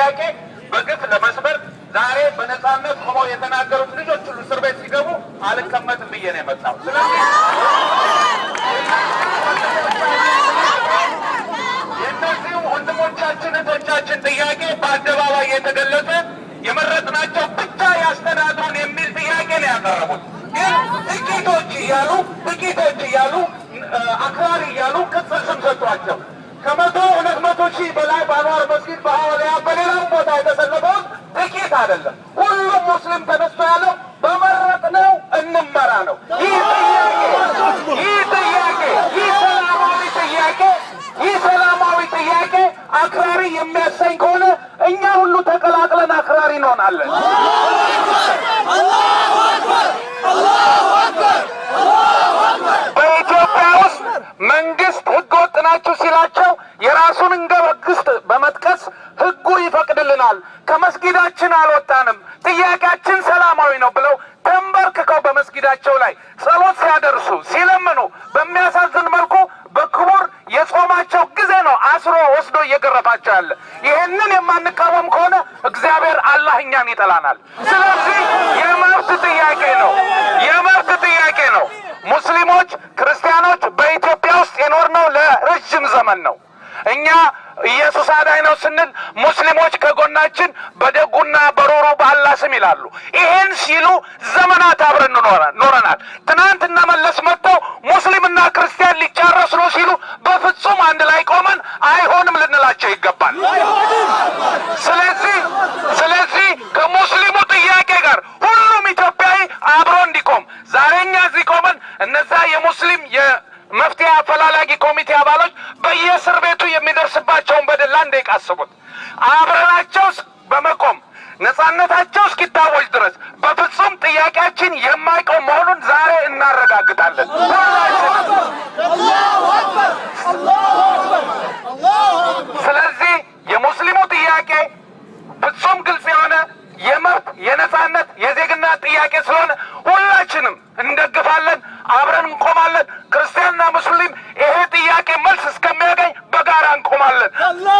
ጥያቄ በግፍ ለመስበር ዛሬ በነፃነት ቆመው የተናገሩት ልጆች ሁሉ እስር ቤት ሲገቡ አልቀመጥም ብዬ ነው የመጣው። ስለዚህ የእነዚሁ ወንድሞቻችን እህቶቻችን ጥያቄ በአደባባይ የተገለጸ የመረጥናቸው ብቻ ያስተዳድሩን የሚል ጥያቄ ነው ያቀረቡት። ግን ጥቂቶች እያሉ፣ አክራሪ እያሉ ቅጽል ስም ሰጧቸው። ከ100 200 ሺህ በላይ በአንዋር መስጊድ፣ በሐዋርያ፣ በሌላም ቦታ የተሰለፈውን ጥቂት አይደለም። ሁሉም ሙስሊም ተነስቶ ያለው በመረጥነው እንመራ ነው። ይህ ጥያቄ ይህ ሰላማዊ ጥያቄ አክራሪ የሚያሰኝ ከሆነ እኛ ሁሉ ተቀላቅለን አክራሪ እንሆናለን። الله أكبر! الله أكبر! الله أكبر! በኢትዮጵያ ውስጥ መንግስት ህገ ወጥ ናችሁ ሲላቸው የራሱን ህገ መንግስት በመጥቀስ ህጉ ይፈቅድልናል፣ ከመስጊዳችን አልወጣንም፣ ጥያቄያችን ሰላማዊ ነው ብለው ተንበርክከው በመስጊዳቸው ላይ ጸሎት ሲያደርሱ፣ ሲለምኑ በሚያሳዝን መልኩ በክቡር የጾማቸው ጊዜ ነው አስሮ ወስዶ እየገረፋቸው ያለ። ይህንን የማንቃወም ከሆነ እግዚአብሔር አላህ እኛን ይጠላናል። ስለዚህ የመብት ጥያቄ ነው፣ የመብት ጥያቄ ነው። ሙስሊሞች፣ ክርስቲያኖች በኢትዮጵያ ውስጥ የኖርነው ለረጅም ዘመን ነው። እኛ ኢየሱስ አዳኝ ነው ስንል ሙስሊሞች ከጎናችን በደጉና በሩሩ በአላህ ስም ይላሉ። ይሄን ሲሉ ዘመናት አብረን ኖረናል። ትናንት እነ መለስ መጥተው ሙስሊምና ክርስቲያን ሊጫረሱ ነው ሲሉ በፍጹም አንድ ላይ ቆመን አይሆንም ልንላቸው ይገባል። ስለዚህ ከሙስሊሙ ጥያቄ ጋር ሁሉም ኢትዮጵያዊ አብሮ እንዲቆም ዛሬ እኛ እዚህ ቆመን እነዛ የሙስሊም የመፍትሄ አፈላላጊ ኮሚቴ አባሎች በየእስር ቤቱ የሚደርስባቸውን በደል ለአንድ ደቂቃ አስቡት። አብረናቸው በመቆም ነጻነታቸው እስኪታወጅ ድረስ በፍጹም ጥያቄያችን የማይቆም መሆኑን ዛሬ እናረጋግጣለን ሁላችንም። الله أكبر! الله أكبر! الله أكبر! ስለዚህ የሙስሊሙ ጥያቄ ፍጹም ግልጽ የሆነ የመብት፣ የነጻነት፣ የዜግነት ጥያቄ ስለሆነ ሁላችንም እንደግፋለን፣ አብረን እንቆማለን። ክርስቲያንና ሙስሊም ይሄ ጥያቄ መልስ እስከሚያገኝ በጋራ እንቆማለን። الله!